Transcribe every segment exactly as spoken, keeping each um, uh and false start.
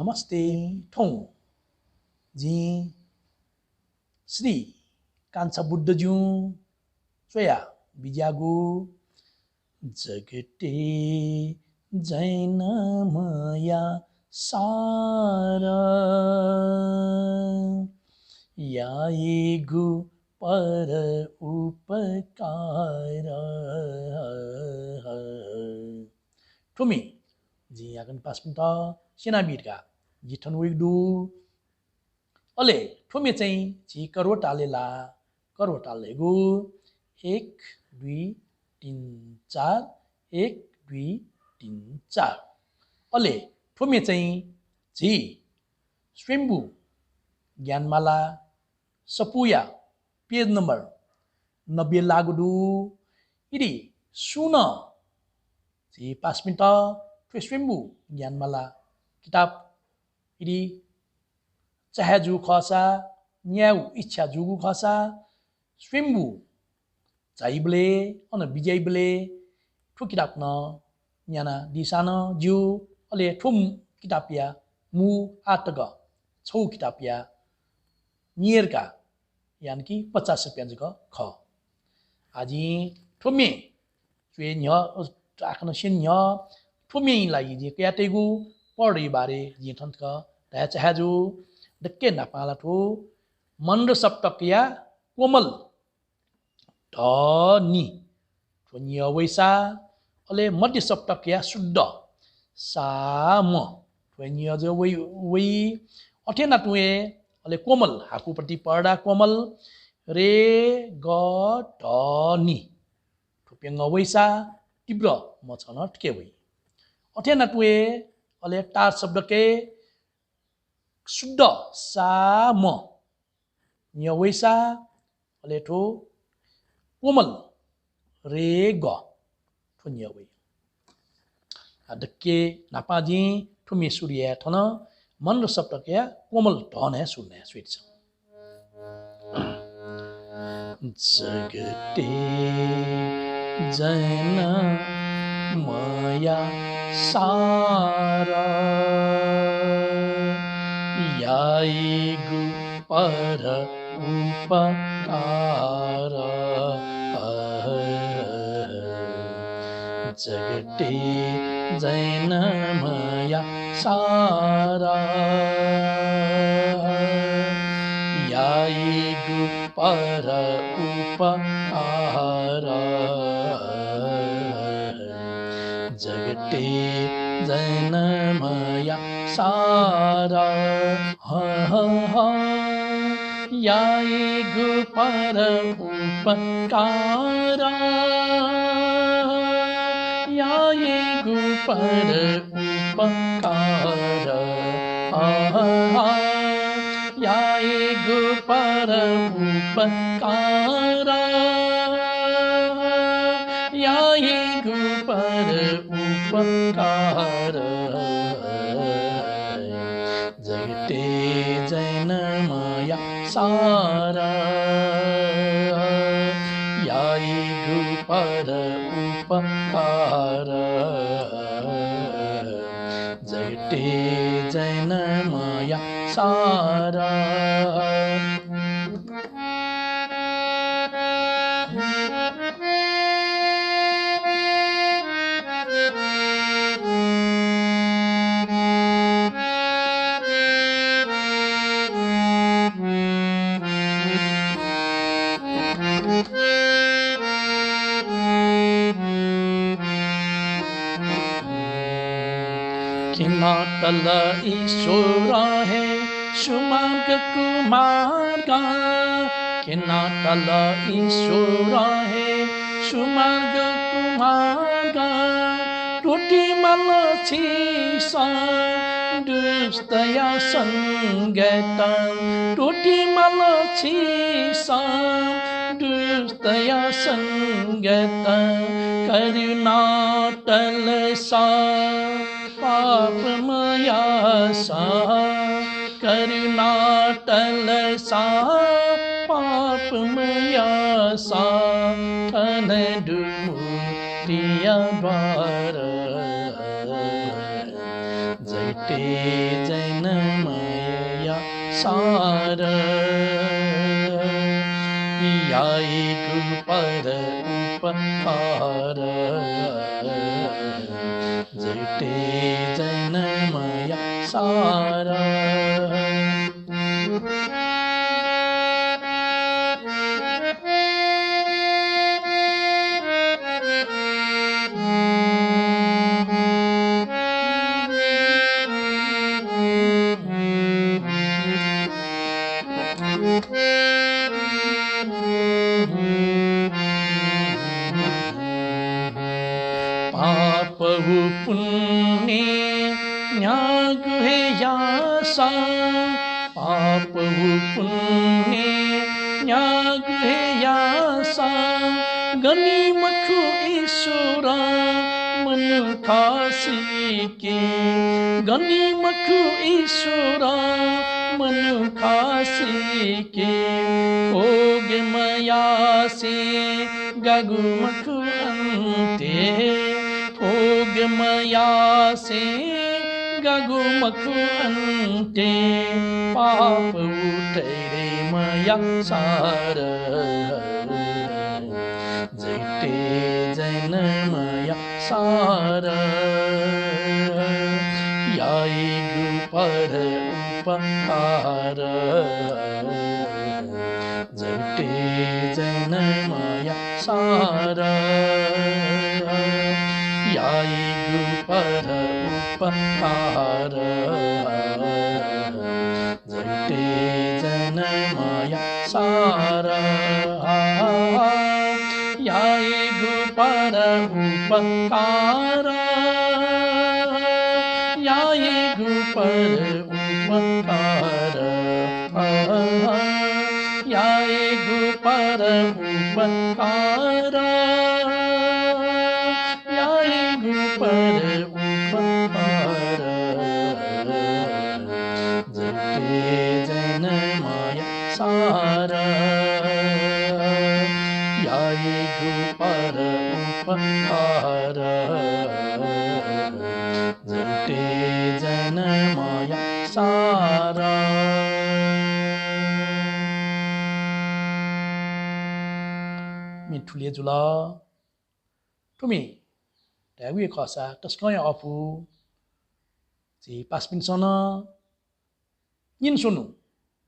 नमस्ते। थौं जिं श्री कान्छा बुद्धज्युं च्वया बिज्याःगु जगते जैनमया सार याइगु पर उपकार। थ्व म्ये जिं याकनं पासापिन्त स्यनाबी धकाः जि थन वइगु दु। अले थ्व म्ये चाहिँ झी करोडतालय् ला, करोडतालय् ला हयेगु एक, दुई, तीन, चार, एक, दुई, तीन, चार। अले थ्व म्ये चाहिँ झी स्वयम्भू ज्ञानमाला सफूया page number नब्बे लाःगु दु। यदि सुं नं झी पासापिन्त थ्व स्वयम्भू ज्ञानमाला किताब यदि चाहे जूगु खःसा, न्यायेगु इच्छा जूगु खःसा, स्वयम्भू झाइबलय्, अन बिज्याइबलय् थ्व किताब नं न्यानादीसां नं ज्यू। अले थ्व किताबया मू आः तक छगू किताबया न्यय्का यानि कि पचास रुपियाँ जक खः। आः जिं थ्व म्ये च्वये न्ह्यः, आखनं स्यने न्ह्यः थ्व म्येया लागि जिं कयातयागु पढःया बारे जिं थन तक धाये चाहे जू। दक्व न्हापां ला थ्व मन्द सप्तकया कोमल ध नि थ्व न्यं वइसा, अले मध्य सप्तकया शुद्ध सा म थ्व न्यं जक वइ, वइ। अथे याना तुं हे अले कोमल, हाकुपट्टि परदा कोमल रे ग ध नि थ्व प्यंगः वइसा तीव्र म छकः नं थुके वइ। अथे याना तुं हे अले तार शब्दके शुद्ध सा म न्यं वइसा, अले थ्व कोमल रे ग थ्व न्यं वइ। आः दक्व न्हापां जिं थ्व म्ये सुरु याये थन, मन्द सप्तकया कोमल धं हे सुरु याये स्वयादिसँ। जगते जैनमया सार याइगु पर उपकार। जगते जैनमया सार याइगु पर उपकार। जगते जैनमया सार ह, ह, ह, याइगु पर उपकार, याइगु पर उपकार, ह, ह, ह, याइगु पर उपकार, याइगु पर उपकार। जगते जैनमया सार याइगु पर उपकार। जगते जैनमया सार। किनातल ईश्वर हे सुमार्ग कुमार्ग, किनातल ईश्वर हे सुमार्ग कुमार्ग। त्रुटि माल छिसं दुष्टया संगत, त्रुटि माल छिसं दुष्टया संगत। करुणातल सा पाप मयासा, करुणातल सा पाप मयासा, थन दु मुक्तिया द्वार। जगते जय जनमया सार, याइगु पर उपकार, झुटे जनमया सार। पाप व पुण्य न्यागू हे याःसां, पाप व पुण्य न्यागू हे याःसां, गनी मखु ईश्वरं मनू खसीके, गनी मखु ईश्वरं मनू खसीके। खोगे मयासें गाःगु मखु अन्ते, खोगे मयासें गाःगु मखु अन्ते। पाप उठै रे मया सार, झुटे जनमया सार। याइगु पर उपकार, झुटे जनमया सार। याइगु पर उपकार, झुटे जनमया सार। याइगु पर उपकार, याइगु पर उपकार, याइगु पर उपकार, याइगु पर उपकार, झुटे जनमया सार। याइगु पर उपकार, झुटे जनमया सार। म्ये थुलि हे जुल। थुमि धायेगु हे खःसा तसकं हे अःपु। झी पासापिन्सं नं न्हिनसुनु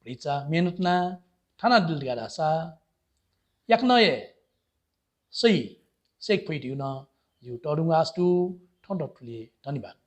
भचा मेहनत यानाः थानादिल धकाः धाःसा याकनं हे सही सय्के फइ धइगु नं जिगु तःधंगु आश दु। थौंकन्हय् थुलि हे, धन्यवाद।